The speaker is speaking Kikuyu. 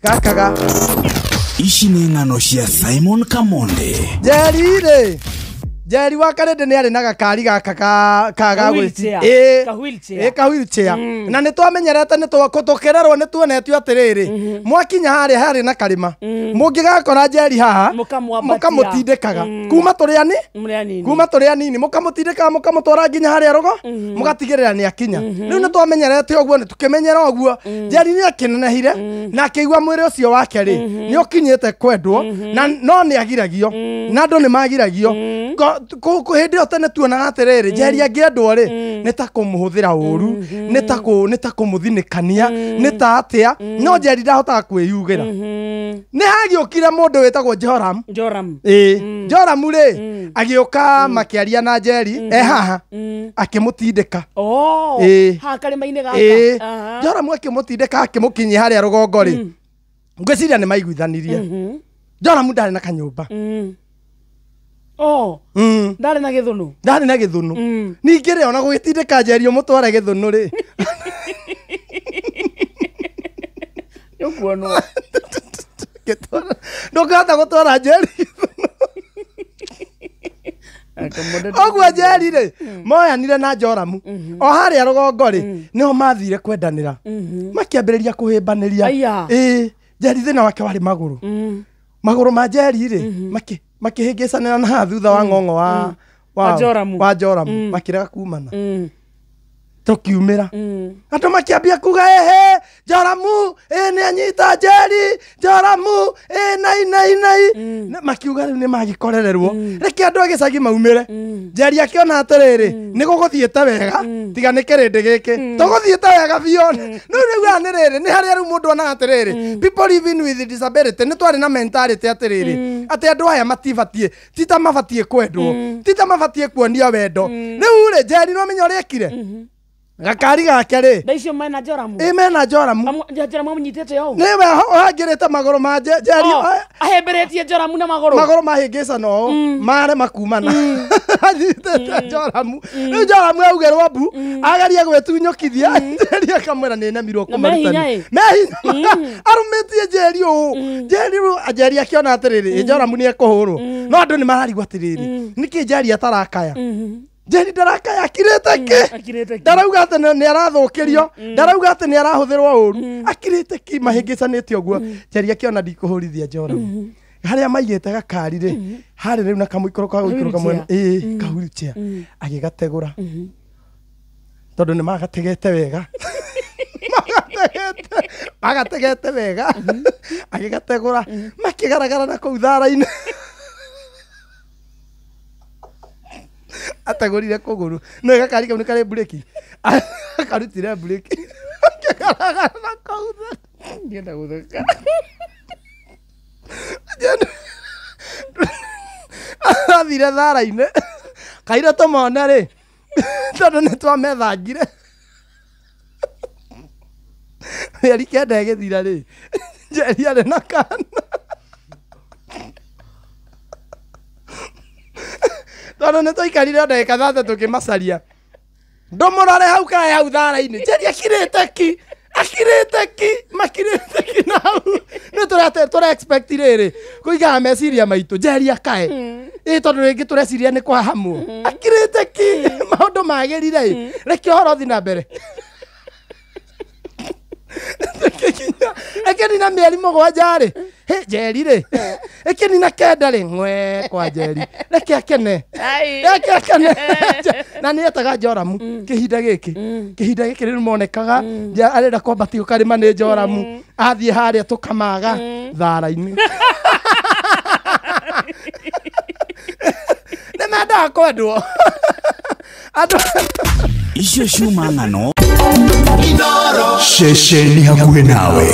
Gaka ga Ici nĩ ng'ano cia Simon Kamonde. Njeri rĩ, Njeri wa Karĩndĩ nĩ arĩ na gakari gaka ka ga Wheelchair. Ĩĩ. Ka wheelchair. Ĩĩ, ka wheelchair. Na nĩ twamenyerete nĩ tũkĩrerwo nĩ tuonetio atĩrĩrĩ, mwakinya harĩa harĩ na karĩma, mũngĩgakora Njeri haha, Mũkamwambatia. mũkamũtindĩkaga kuma tũrĩ ani Mũrĩ anini. kuma tũrĩ anini, mũkamũtindĩkaga mũkamũtwara nginya harĩa rũgo, mũgatigĩrĩra nĩ akinya. Rĩu nĩ twamenyerete ũguo, nĩ tũkĩmenyera ũguo. Njeri nĩ akĩnenehire na akĩigua mwĩrĩ ũcio wake rĩ nĩ ũkinyĩte kwendwo, na no nĩ agiragio na andũ nĩ magiragio. Hĩndĩ ĩyo tene tuonaga atĩrĩrĩ, Njeri angĩendwo rĩ nĩ ta kũmũhũthĩra ũru, nĩ ta kũmũthinĩkania, nĩ ta atĩa, no Njeri ndahotaga kwĩyugĩra. Nĩ hagĩũkire mũndũ wĩtagwo Joram. Joram. Ĩĩ, Joramu rĩ agĩũka makĩaria na Njeri e haha, akĩmũtindĩka. Oh. Ĩĩ. Haha karĩma-inĩ gaka. Ĩĩ. Aha. Joramu akĩmũtindĩka akĩmũkinyia harĩa rũgongo rĩ, ngwĩciria nĩ maiguithanirie. Joramu ndarĩ na kanyũmba. Oh. Ndarĩ na gĩthũnũ. Ndarĩ na gĩthũnũ. Ningĩ rĩ, ona gũgĩtindĩka Njeri ũmũtware gĩthũnũ rĩ, Nĩ ũkuonwo. Ndũngĩhota gũtwara Njeri gĩthũnũ. Ũguo Njeri rĩ moyanire na Joramu o harĩa rũgongo rĩ, nĩho mathire kwendanĩra, makĩambĩrĩria kũhĩmbanĩria. Aya. Ĩĩ, Njeri thĩna wake warĩ magũrũ. Magũrũ ma Njeri rĩ makĩhĩngĩcanĩra na haha thutha wa ng'ong'o wa Wa Joramu. wa Joramu, makĩrega kumana, tũkiumĩra andũ makĩambia kuga, ehe, Joramu ĩ nĩ anyita Njeri, Joramu ĩ nai nai nai. Makiuga rĩu nĩ magĩkorererwo, reke andũ a gĩcagi maumĩre. Njeri akĩona atĩrĩrĩ, nĩ gũgũthiĩte wega, tiga nĩ kĩrĩndĩ gĩkĩ tũgũthiĩte wega biũ. Rĩu rĩu nĩ rĩrĩ nĩ harĩa rĩu mũndũ onaga atĩrĩrĩ, people living with disability nĩ twarĩ na mentality atĩrĩrĩ, atĩ andũ aya matibatiĩ, ti ta mabatiĩ kwendwo, ti ta mabatiĩ kuonia wendo. Rĩu rĩ, Njeri no menya ũrĩa ekire gakari gake rĩ. Thaa icio mena Joramu. Ĩ, mena Joramu. Joramu amũnyitĩte ũũ. Nĩwe ũhangĩrĩte magũrũ ma Njeri. Oh, ahĩmbĩrĩtie Joramu na magũrũ. Magũrũ mahĩngĩcana ũũ marema kumana, anyitĩte Joramu. Rĩu Joramu augĩrwo mbu, ageria gwĩtunyũkithia, Njeri akamwĩra nĩ nemirwo Na me hinya ĩ. Mehinya arũmĩtie Njeri ũũ. Njeri rĩu, Njeri akĩona atĩrĩrĩ, ĩ Joramu nĩ ekũhũrwo, no andũ nĩ mararigwo atĩrĩrĩ, nĩkĩ Njeri atarakaya? Njeri ndarakaya, akirĩte kĩ? Akirĩte ki. Ndarauga atĩ nĩ arathũkĩrio, ndarauga atĩ nĩ arahũthĩrwo ũru, akirĩte ki mahĩngĩcanĩte ũguo. Njeri akĩona ndikũhũrithia Joramu, harĩa maigĩte gakari rĩ, harĩ rĩu na kamũikũrũko ka gũikũrũka mwena, ĩĩ, ka wheelchair, agĩgategũra, tondũ nĩ magategete wega, magategete wega, agĩgategũra, makĩgaragara na kũu thara-inĩ. Ategũrire kũgũrũ, no gakari kau nĩ karĩ mburĩki, akarutire mburĩki, akĩgaragara na kũu thara. Ndienda gũtheka. Athire thara-inĩ kaire tũmone rĩ, tondũ nĩ twamethangire mĩeri 9 ĩgĩthira rĩ, Njeri arĩ na kana, tondũ nĩ twaikarire o ndagĩka 3 tũkĩmacaria, ndũmũrore hau kaĩ hau thara-inĩ, Njeri akirĩte ki, akirĩte ki, makirĩte ki na hau nĩ tũra expect rĩrĩ kũigaga meciria maitũ Njeri akae ĩ, tondũ rĩngĩ tũreciria nĩ kũhahamwo, akirĩte ki, maũndũ magĩrire ĩ, reke ũhoro ũthiĩ na mbere. Ĩkĩnina mĩeri 7 rĩ, hĩ, Njeri rĩ ĩkĩnina 9 rĩ, ng'we kwa Njeri, reke akene, Ai. reke akene. Na nĩ etaga Joramu kĩhinda gĩkĩ, kĩhinda gĩkĩ rĩu monekaga arenda kwambatio karĩma nĩ Joramu, athiĩ harĩa tũkamaga thara-inĩ. Nĩ mendaga kwendwo andũ. Icio ciuma ng'ano Ceceni hakuhĩ nawe.